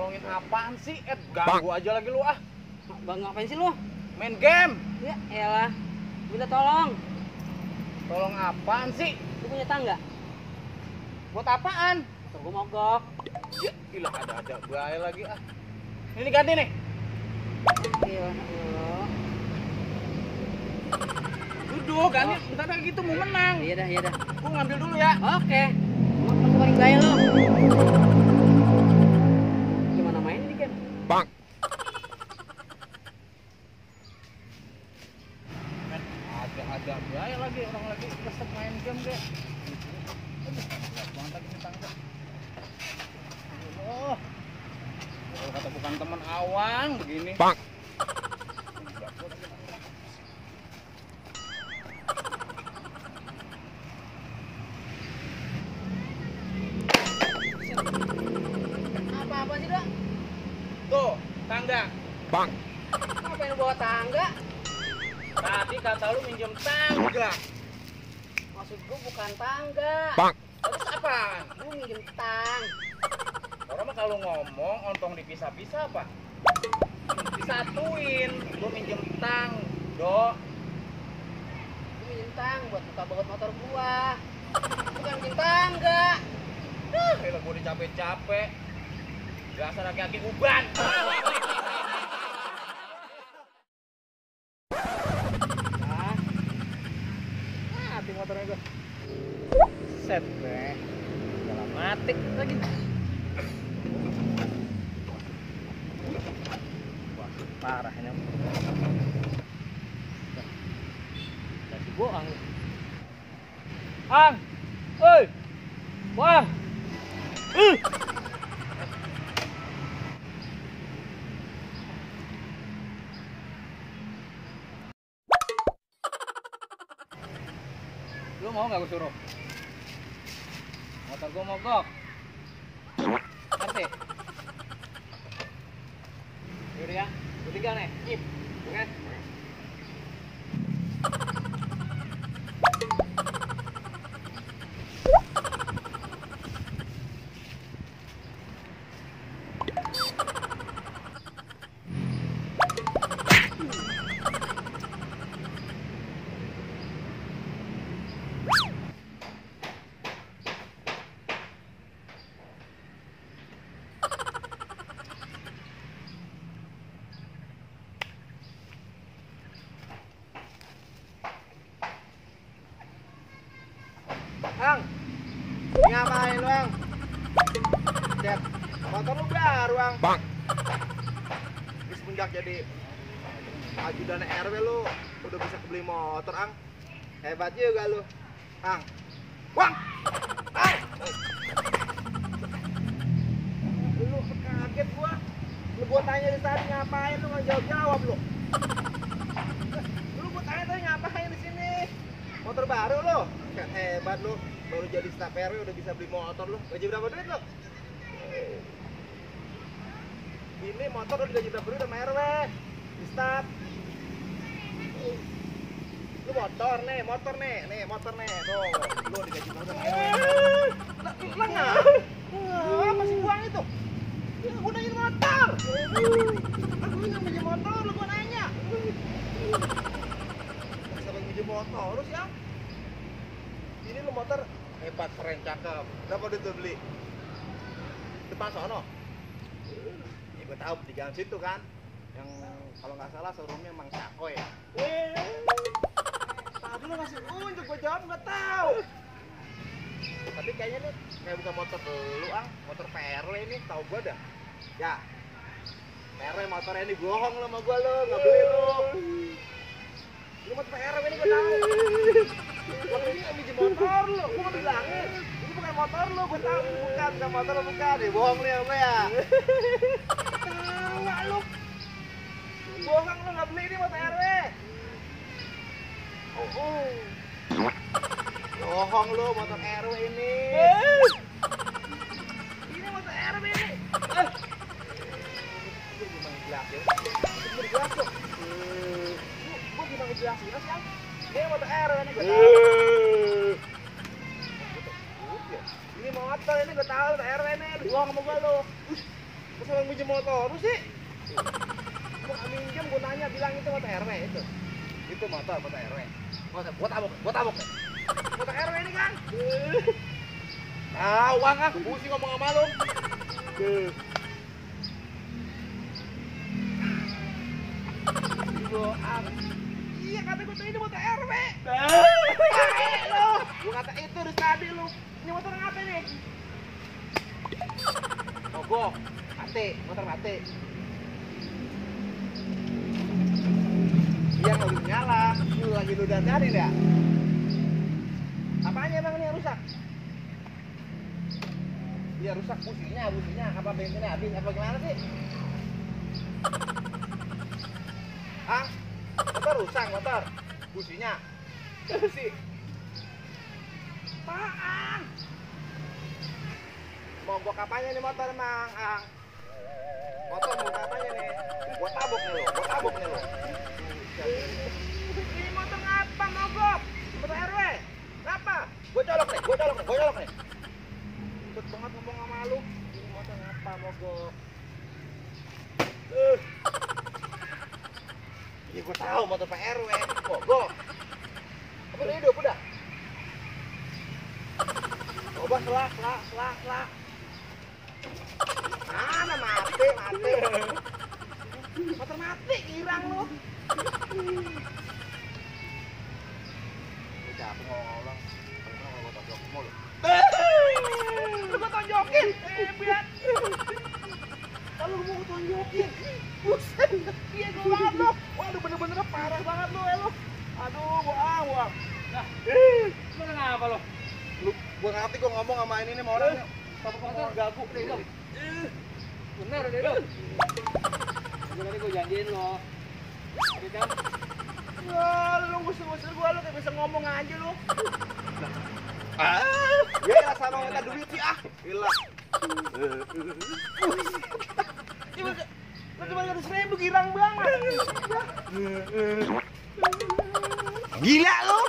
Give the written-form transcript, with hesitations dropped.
Nolongin apaan sih? Ganggu aja lagi lu ah. Bang, ngapain sih lu? Main game. Ya elah, minta tolong. Tolong apaan sih? Lu punya tangga? Buat apaan? Motor gua mogok. Ya, gila ada bahaya lagi ah. Ini ganti nih. Iya, Allah. Duduk, ganti. Bentar lagi gitu mau menang. Iya dah. Gua ngambil dulu ya. Oke. Kamu paling gaya lo. Gimana main ini game? Bang. Ada bahaya lagi orang lagi kesel main game deh. Aduh, lagi tangga. Oh. Kalau kata bukan teman awang begini. Bang. Apa-apa sih, Dok? Tuh, tangga. Bang. Ngapain lu bawa tangga? Tadi kata lu minjem tangga. Maksud gua bukan tangga. Bang. Terus apaan? Gua minjem tang. Orang mah kalau ngomong ontong dipisah-pisah apa? Disatuin. Gua minjem tang, Do. Gua minjem tang buat buka baut motor gua. Bukan minjem tangga. Gila gua udah capek-capek. Biasa laki-laki uban. Mati motornya gua. Set deh. Jalan mati lagi. Wah, parah ini. Kasih bohong. Ang. Oi. Wah. Lu mau nggak gue suruh? Motor gue mogok. Ngerti? Yaudah ya, gue tinggal nih. Ip, oke? Ang, ngapain lu, Ang? Cet, motor lu baru, Ang. Bang. Semenjak jadi ajudan RW lu udah bisa beli motor, Ang. Hebat juga lu, Ang. Bang. Ang. Lu kaget gua tanya di tadi ngapain lu nggak jawab lu. Gua tanya tadi ngapain di sini? Motor baru lu. Kan hebat lu, baru jadi staf RW udah bisa beli motor lu. Gaji berapa duit lu? Ini motor udah gaji berapa duit sama RW? Di staf. Lu motor nih. Tuh, lu digaji motor sama RW. Lah apa sih buang itu? Ya, gua nanya motor. Aku nggak minjem motor, lu gua nanya. Masa bang minjem motor terus ya? Ini lo motor hebat, keren, cakep. Berapa duit lo beli? Depan sono. Ya gue tahu di jalan situ kan. Yang kalau nggak salah showroomnya Mang Cako ya. Tadi lo ngasih unjuk, gue jawab nggak tahu. Tapi kayaknya nih kayak bukan motor lu, Ang. Motor PRW ini, tahu gue dah. Ya. PRW motornya ini bohong lo sama gue lo, nggak beli lo. Lu motor PRW ini gue tahu. Kalau ini minjem motor lu, gua udah bilangin ini bukan motor lu, gua tahu bukan motor lu, bukan. Bohong lu ya, gua ya. Tawa lu. Bohong lu nggak beli ini motor RW. Bohong lu motor RW ini. Ini motor RW ini. Gua gimana jelasin? Gua gimana jelasin sih, Ang? Ini motor RW ini gue tahu. Ini motor ini gue tahu, RW ini. Bohong sama gue lu. Terus yang pinjam motor lu sih? Gua nggak minjem, gua nanya bilang itu motor RW itu. Itu motor RW. Gua tabok nih. Motor RW ini kan? Ah, uang ah, pusing ngomong sama lu. Iya kata gue ini motor RW. Lo, gue kata itu udah tadi lu. Ini motor apa nih? Mogok, mati, motor mati. Iya nggak bisa nyala. Lu lagi lu dandanin ya? Apanya emang ini yang rusak? Iya rusak businya, apa bensinnya habis apa gimana sih? Ah, motor rusak motor, businya, busi. Apaan? Mogok apanya nih motor emang? Ah, motor mogok apanya nih? Gua tabok nih lo. Ini motor ngapa mogok? Motor RW? Kenapa? Gua colok nih. Ribet banget ngomong sama lu. Ini motor ngapa mogok? Iya gua tahu motor Pak RW mogok. Apa udah hidup udah? Coba selak. Mana mati. Motor mati girang lu. Udah aku ngolong. Kalau gua tonjok mulu. Lu gua tonjokin. Biar. Kalau lu mau tonjokin. Buset. Iya gua banget lu. Waduh bener-bener parah banget lu lu. Aduh, buang. Nah, lu kenapa lo? Lu gua ngerti gua ngomong sama ini nih sama orang sama ngomong gagu nih. Bener deh lo. Tadi gue janjiin lo. Tapi kan, Wah, lu ngusir gua lu kayak bisa ngomong aja lu. Ya sama minta duit sih ah. Gila. Lu cuma 100.000 girang banget. Gila lu.